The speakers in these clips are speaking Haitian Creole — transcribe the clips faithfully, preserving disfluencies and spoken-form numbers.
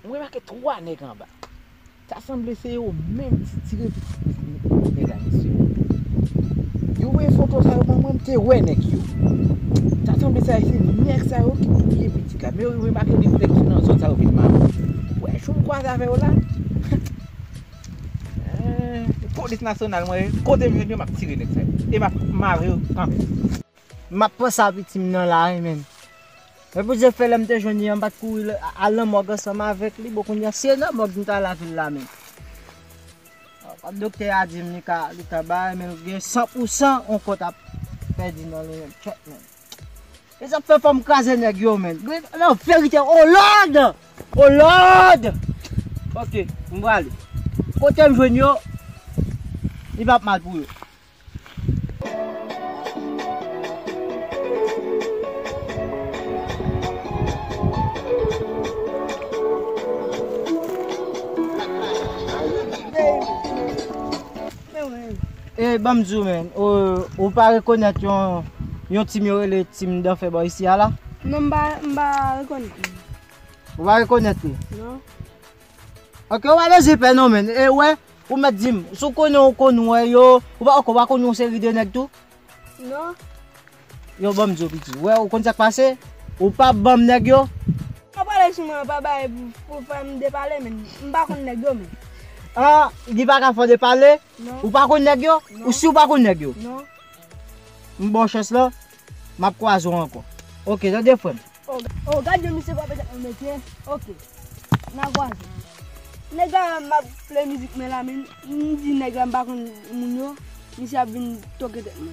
M remake twa nèg anba. Ta sanble se yo menm ki tire pitit nèg la, mesye. Yo voye foto sa yo ban mwen, m te wè nèg yo. Ta sanble sa se nèg sa yo ki touye pitit la. Men yo remake de nèg ki nan zòn sa yo vin mare. Wè, jou m kwaze avè yo la. Eh, polis nasyonal, mwen, kote m jwenn yo, m ap tire nèg sa yo. E m ap mare yo kanmenm. M ap panse a pitit m nan la wi, menm. Men pou Dye fè, lè m te jwenn li an, m pa t kouri l-, al nan mòg ansanm avèk li. Bon, kounye a, se nan mòg m t al avè l la menm. Doktè a di m li ka, li ka bay, men l gen san pou san on kò t ap pèdi nan li menm. Tchèt menm. E sa k fè fò m kraze nèg yo, menm. Nan verite, o Lòd! O Lòd! Ok, m prale. Kote m jwenn yo, li p ap mal pou yo. E ban m di w, menm, ou, ou pa rekonèt yon, yon team yo rele team Danfè bò isi a la? Non, m pa, m pa rekonèt li. Ou pa rekonèt li? Non. Ok, ou pa bezwen pè non, menm. E wè, ou mèt di m, si w konnen ou konn wè yo, ou pa, ok, ou pa konn yon seri de nèg tou? Non. Yo, ban m di w, piti. Wè, ou konn sa k pase? Ou pa ban m nèg yo? Ou pale sou mwen, pa bay pou, pou fè m depale, menm. M pa konn nèg yo, menm. Ah, li pa ka fè w depale? Non. Ou pa konn nèg yo? Non. Ou si w pa konn nèg yo? Non. M ba w chans lan, m ap kwaze w ankò. Ok, tande frè m. Oh, oh, gad jan misye frape tèt mwen, mesye. Ok. N a kwaze. Nèg la, m ap play mizik mwen la, men m di nèg la m pa konn moun yo, misye ap vin toke tèt mwen.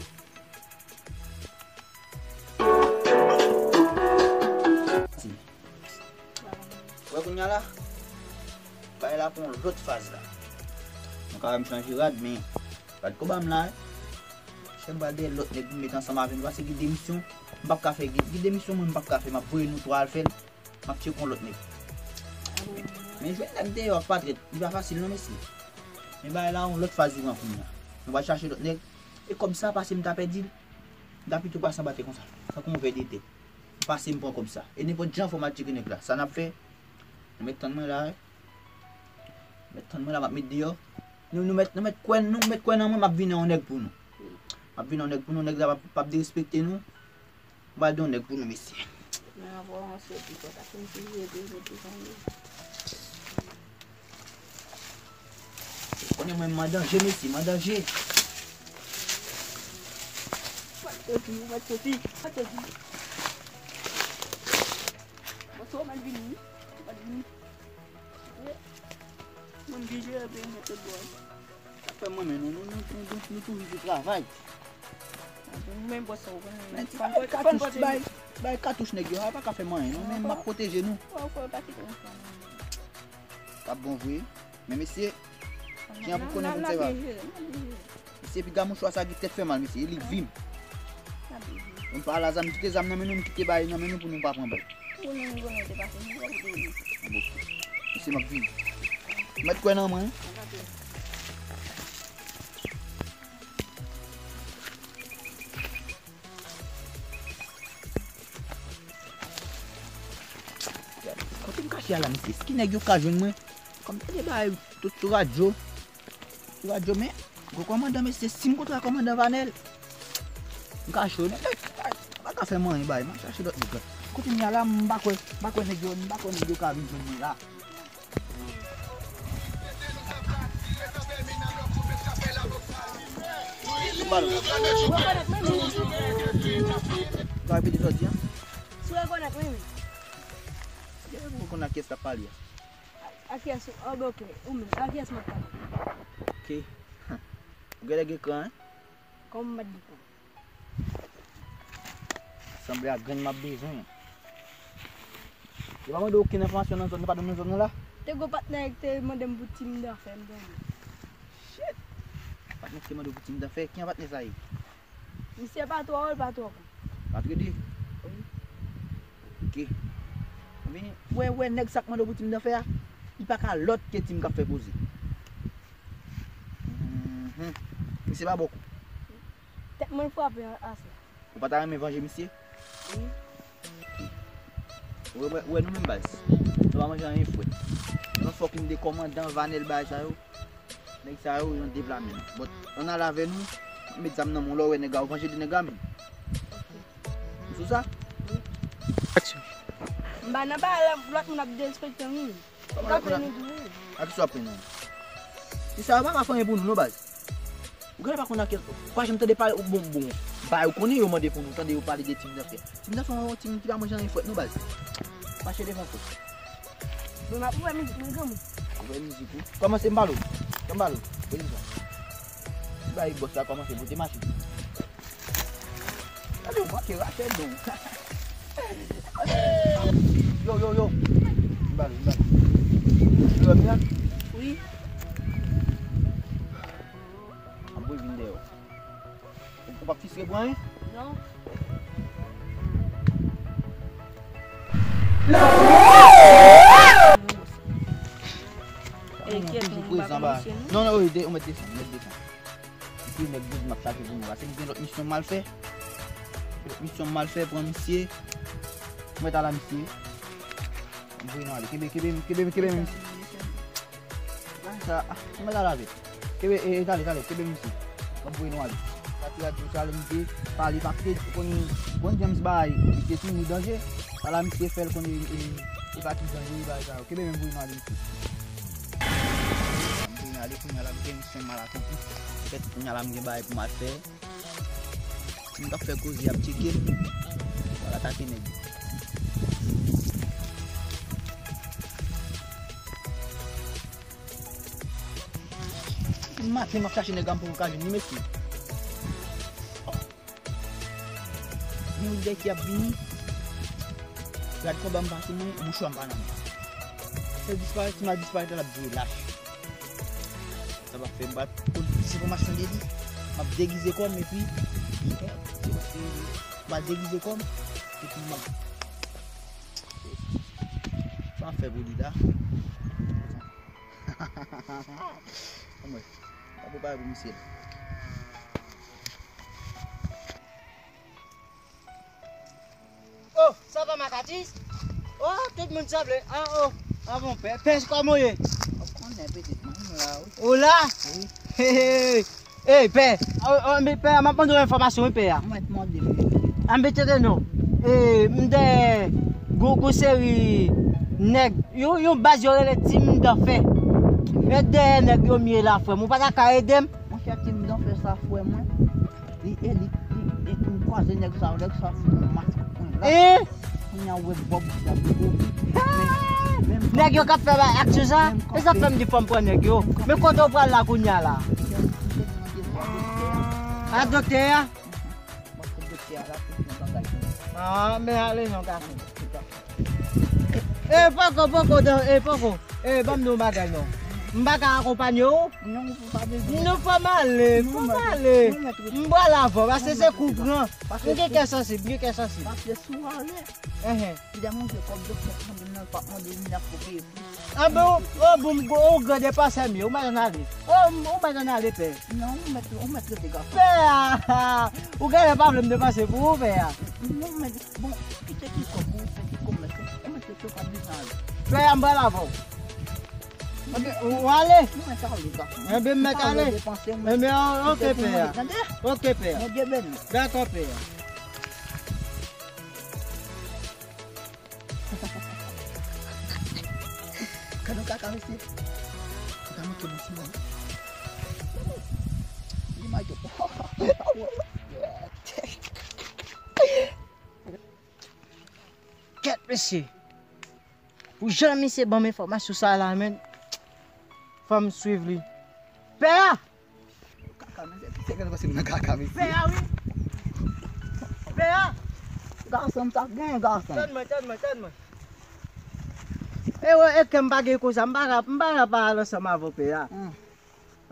Wè kounye a la, bagay la pran yon lòt faz la. Nou ka wè m chanje rad, men rad konba m la, wi. Chè m pral dèyè lòt nèg pou m met ansanm avè nou, paske gen de misyon m p ap ka fè, gen, gen de misyon mwen m p ap ka fè, m ap voye nou twa al fè l, m ap tcheke yon lòt nèg. Men jwenn nèg deyò ak pa trèt, li pa fasil non, mesye. Men bagay la, yon lòt faz li pran kounye a. Nou pral chache lòt nèg, e kòb sa, pase m ta pèdi l, m ta pito pase anba tè konsa, tankou yon vè de tè. Pase m pran kòb sa. E nenpòt jan fò m al tcheke nèg la. Sa n ap fè? Nou mèt tann mwen la, wi. Mèt tann mwen la, m ap met deyò. Nou, nou mèt, nou mèt kwè, nou mèt kwè nan mwen, m ap vin an yon nèg pou nou. M ap vin an yon nèg pou nou, nèg la p ap, p ap derespekte nou. M pral di yon nèg pou nou, mesye. Men anvo yon soti, fò sa fin fizye de jodi konbyen. Konnen mwen m an danje, mesye, m an danje. Ou mèt soti, ou mèt soti, ou mèt soti. Bon, se ou mèt vini, wi. Ou mèt vini. Mwen m byen jere peyi mwen tout bò. Sa fè mwen, men nou, nou, nou, nou, nou, nou toujou sou travay. Ou menm bò sa ou konnen. Men ti bagay katouch, bay, bay katouch nèg yo, a pa ka fè m anyen, non, men m ap pwoteje nou. Ou kwè yo pa kite nou fè anyen. T ap bon vre. Men mesye, jan pou konnen pou n se pa. Mesye, piga mouchwa sa gen tèt fè mal, mesye, e li k vin. N pa la zam, kite zam nan men nou, n kite bagay nan men nou pou nou pa pran bal. Ou menm konnen te pase nou pral de nou. Bon. Mesye, m ap vin. Ou mèt kwè nan mwen, wi. Kote m kache a la, mesye? Eske nèg yo ka jwenn mwen? Kòm tande bagay tout sou radyo. Sou radyo, men gwo kòmandan, mesye, si m kontre ak kòmandan Vanèl, m ka cho nèt. M pa ka fè m anyen, bay, m ap chache lòt nèg la. Kote m ye a la, m pa kwè, m pa kwè nèg yo, m pa kwè nèg yo ka vin jwenn mwen la. Sa repete sa w di an? Si w rekonèt mwen, wi. Ou konn ak kiyès k ap pale a? A kiyès ou, oh, ok, ou menm, a kiyès m ap pale? Ok. Ou genlè gen kran, en? Kòman m pa t gen kran? Sanble ak grenn m ap bezwen. Yo pa mande w okenn enfòmasyon nan zòn nan, pa nan zòn nan la? Te gon patnè ki te mande m pou Team Danfè, m tande. Shit! Patnè ki te mande w pou Team Danfè? Ki jan patnè sa ye? Misye pa twò wo, l pa twò wo. Pa trede? Wi. Ok. Men, wè, wè, nèg sa k mande w pou Team Danfè a, li pa ka lòt ke Team k ap fè poze. Mhm. Misye pa bon kou. Tèt mwen frape aswè. Ou pa ta renmen vanje misye? Wi. Ok. Ou wè, ou wè nou menm baz. Nou pa manje anyen frèt. Yon fòk nou de kòmandan, vanèl bagay sa yo. Nèg sa yo, yon de pla menm. But, ann al avè nou, met zam nan men w, lè w wè nèg la, ou pran jete nèg la menm. Ou sou sa? Aksyon. M pa nan bagay la, lòt moun ap derespekte m wi. Kòman lòt moun ap... A ki sa w ap plenn ou? Ti sa yo pa ka fè anyen pou nou non baz. Ou genlè pa konn a kèl, ou pa janm tande pale, bon, bon, bay ou konnen yo mande pou nou, tande yo pale de Team Danfè. Team Danfè se yon team ki pa manje anyen frèt non baz. Mache devan frè. Bon, m ap ouvè mizik mwen granmoun. Ouvè mizik ou. Kòmanse m pale w. M pale w. Vini sa. Bay bòs la kòmanse pote machin. Gade, ou manke rache don. Yo, yo, yo. M pale, m pale. Yo, m nan. Wi. Ann voye vin dèyè w. Ou p ap fistre bwa, en? Non. Ey, kyèt, non, m pa konn misye, non. Non, non, wi, de, ou mèt desann, ou mèt desann. Epi nèg yo di m ap chache pou nou. Paske m gen lòt misyon m al fè. Lòt misyon m al fè, pran misye. Mwen t al a misye. M voye nou ale. Kenbe, kenbe, kenbe, kenbe misye. Sa, ah, mwen t al avè. Kenbe, e, e, tale, tale, kenbe misye. M ap voye nou ale. Pati radyo sa, lè misye pale, pa kite, konn, konn James bay, misye tou ni danje. Sa la misye fè l konn e, e, e pa ti danje, e bagay sa yo. Kenbe men m voye nou ale misye. M voye nou ale, kounye a la m gen misyon m al akonpli. Petèt kounye a la m gen bagay pou m al fè. M t ap fè koze, y ap tcheke m. M al atake nèg yo. Maten m ap chache nèg la m poko ka jwenn li, mesye. Gen yon lidè ki ap vini. Gad konba m pa sou mwen, bouchwa m pa nan men. Se disparèt, si m al disparèt la, l ap vire lach. Sa va fè m pa konn plis enfòmasyon de li. M ap degize kò m epi, se paske m ap degize kò m epi m ap, sa m ap fè pou li la. Anmwey, m ap prepare pou misye la. Oh, sa va, Makatis? Oh, tout moun sanble. Ah, oh. Ah bon, pè, pè, kòman w ye? Ou konnen pitit mwen, m la, wi. Ou la? Wi. Hey, hey, hey. Hey, pè. Oh, oh, men pè, m ap mande w enfòmasyon, wi, pè a. Mwen te mande m. An, m te tande non. Eh, m te gon, gon seri nèg, yon, yon baz yo rele Team Danfè. E dèyè nèg yo m ye la, frè m. Ou pa ta ka ede m? Monchè, Team Danfè sa, frè mwen. Li, e li, li, li, m kwaze nèg sa yo, nèg sa yo fout mwen masak mwen la. E? Kounye a, ou wè bòb sa yo. Nèg yo k ap fè bay aksyon sa, e sa fè m di fò m pran nèg yo. Men kote w pral la kounye a la? A doktè a? Ah, men ale non, gason. E poko, poko, e poko. E ban m di w bagay non. M pa ka akonpanye w. Non, ou pa bezwen. Non, fò m ale, fò m ale. M pral avè w, paske se kou pran. M gen kè sansib, m gen kè sansib. Paske si w ale, enhen, li demanje kòb doktè, mande nan, pa mande li nan kote. Anben, ou, ou, bon, ou gran depansè m ye, ou mèt ann ale. Ou, ou mèt ann ale, pè. Non, ou mèt, ou mèt rete gason. Pè a! Ou genlè pa vle m depanse pou ou, pè a. Non, men, bon, kite ti kòb ou fè ti kòb mèt, ou mèt rete pa bezwen ale. Pè a, m pral avè w. Anben, ou ale? Ou mèt ale, gason. Enben, m mèt ale. Enben, ok, pè a. Ok, pè a. Dakò, pè a. Gade yon kaka, mesye. Kaka manke bon sou mwen. Li mayo. Kèt, mesye. Pou jan misye ban m enfòmasyon sa la, menn. Fò m swiv li. Pè a! Kaka, men se, se gade pase m nan kaka, mesye. Pè a, wi. Pè a. Gason, m t ap genyen, gason. Tann mwen, tann mwen, tann mwen. E wè, e kè m pa gen konsa, m pa ka, m pa ka pa al ansanm avè w, pè a. Hmm.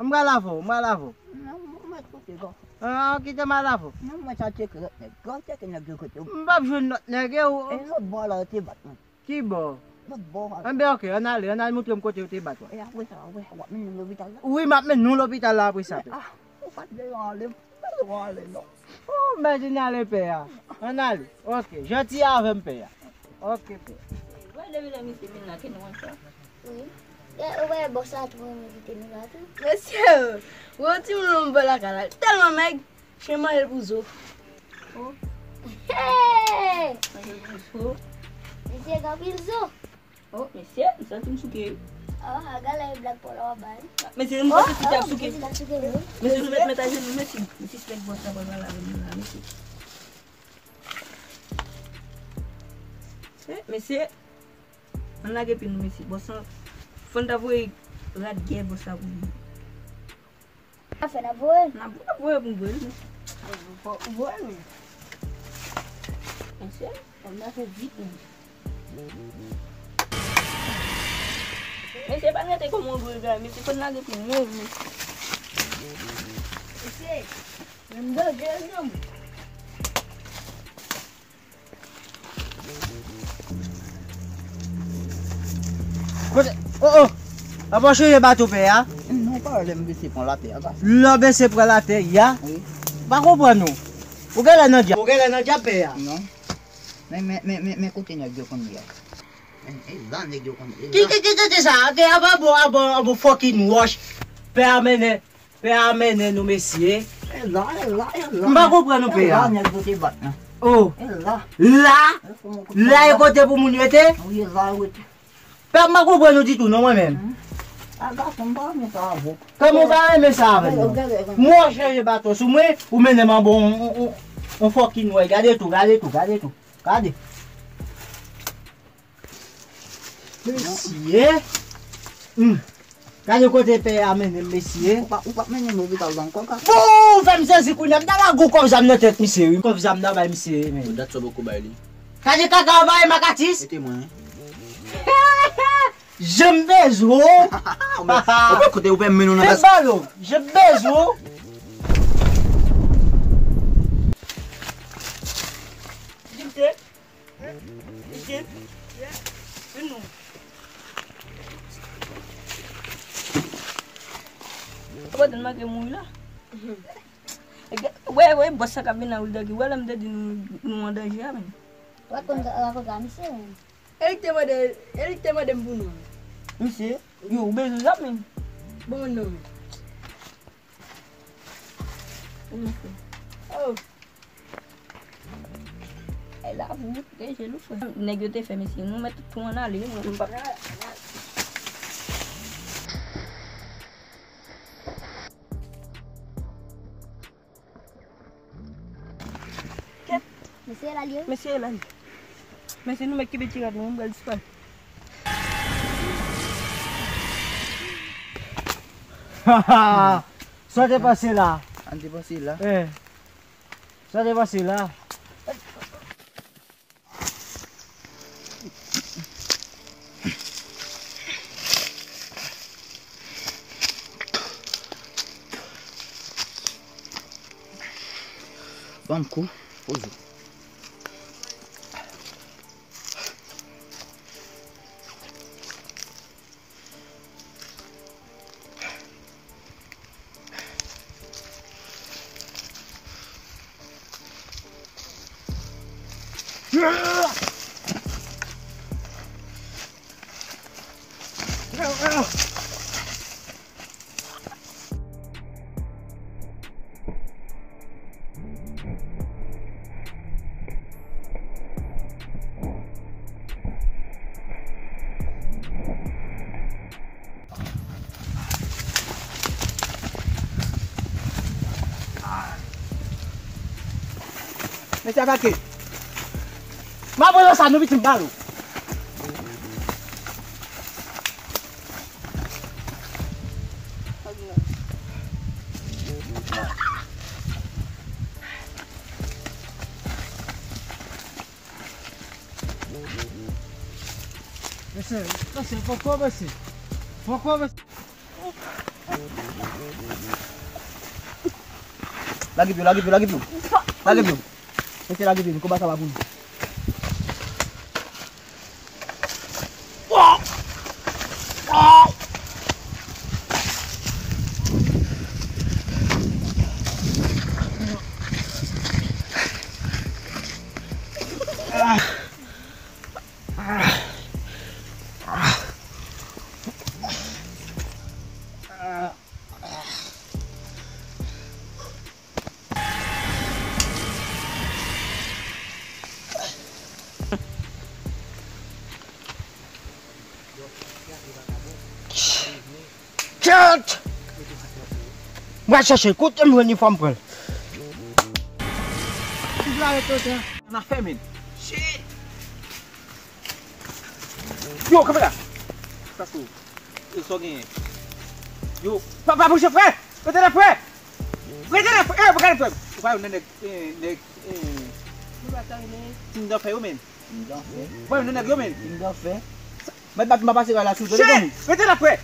M pral avè w, m pral avè w. Non, m mèt kote, gason. Ah, kite m al avè w. Non, mwen sa tcheke lòt nèg. Gad tcheke nèg de kote w. M p ap jwenn lòt nèg, e w. E lòt bò la, yo te bat mwen. Ki bò? Lòt bò a. Anben, ok, ann ale, ann al montre m kote yo te bat ou. E apre sa, w ap mennen m lopital la? Wi, m ap mennen w lopital la apre sa, pè. Ah, ou pa t bezwen ale, ou pa t bezwen ale, non. Oh, m pa t vin ale, pè a. Ann ale. Ok, janti avè m, pè a. Ok, frè. Wè depi lè misye vin la, ke nou konn sa. Wi. E, ou wè bòs la tou renmen kite nou la tou. Mesye, wè yon timoun nan bò lakay la, tèlman mèg, chen manje l pou zo. Oh. Hey! Manje l pou zo. Misye gen anpil zo. Oh, mesye, m santi m souke wi. Oh, a gala e blag polo w ap bay. Mesye, m santi m ap souke. Mesye, nou met, met ajenou, mesye. M sispèk bòs la pral pale avè nou la, mesye. Eh, mesye, ann lage pye nou, mesye. Bòs lan, fò n ta voye rad gè bòs la pou li. Afè n ap voye l. N ap, n ap voye pou n voye l, men. Fò, fò voye l, men. Mesye, fò n ta fè vit, men. Mesye, pa gate kòman w dwe gade, mesye, fò n lage pye nou, men. Mesye, men m danje, non. Kote, oh, oh. Apa w chanje bato pè a? Non, pa lè m bese pran latè a, pa. Lè w bese pran latè a? Wi. Pa konprann ou. Ou genlè nan dyab. Ou genlè nan dyab pè a. Non. Men, men, men, men, men kote nèg yo konn ye a? Men, e la nèg yo konn, e la. Ki, ki, ki, ki, ki sa? Te aba bo, aba, aba fucking wash. Pè a mennen. Pè a mennen nou, mesye. E la, e la, e la. M pa konprann nou, pè a. E la, nèg yo te bat, non. Oh. E la. La? E fò mwen konprann. La e kote pou moun rete? Wi, e la yo rete. Pè a, m pa konprann nou ditou, non, mwen menm. Hmm. A, gason, m pa renmen sa avè w. Kòman w pa renmen sa avè m, non? Gade, gade, gade. Mwen chanje baton sou mwen, ou mennen m anba yon, yon, yon, yon fucking wè. Gade tou, gade tou, gade tou. Gade. Mesye. Hmm. Gade kote pè a mennen m, mesye. Ou pa, ou pa mennen m lopital ankò, kaka. Bon, ou fè m sezi kounye a. M ta lage yon kòb zam nan tèt misye, wi. Kòb zam nan bay misye, men. Pou dat sa poko bay li. Gade kaka w bay Makatis. Mete mwen. Jan m bezwen w. Ou pa, ou pa kote, ou pa mennen w nan. Fè balo. Jan m bezwen w. Dikte. Misye, vin non. Ou pa tande manke mouri la? Wè, wè, bòs sa k ap vin nan ri dègè. Wè, lè m te di nou, nou an danje a, men. Ou pa konn rakonte a misye, men. E li k te mande, e li k te mande m pou non. Misye, yo, ou bezwen zam, men. Bon, non, men. Oh. E la, pou te jel ou, frè. Nèg yo te fè, mesye. Nou mèt tou ann ale, nou p ap. Kèt. Mesye la li ye. Mesye la li ye. Mesye, nou mèt kenbe ti rad nou, m pral disparèt. Sa te pase la. An te pase la. Eh. Sa te pase la. Ban m kou, poze. Mesye atake. M ap pran sa nou pitit bal. Mesye, mesye, poko, mesye. Poko, mesye. Lage pye w, lage pye w, lage pye w. Lage pye w. Mesye, lage pye w, konba sa pa pou nou. Mwen chèche, kote m jwenn li fò m pran l. Nan afè, men. Shit. Yo, kanpe la. Sa sou. Yo, sa w genyen. Yo, pa, pa bouje, frè. Rete la, frè. Rete la, frè. Eh, gade, frè. Ou pa yon nèg, eh, nèg, eh, King d'Enfer yo, men. King d'Enfer. Ou pa yon nèg yo, men. King d'Enfer. Mèt bat m pa pase la sou. Shit. Rete la, frè.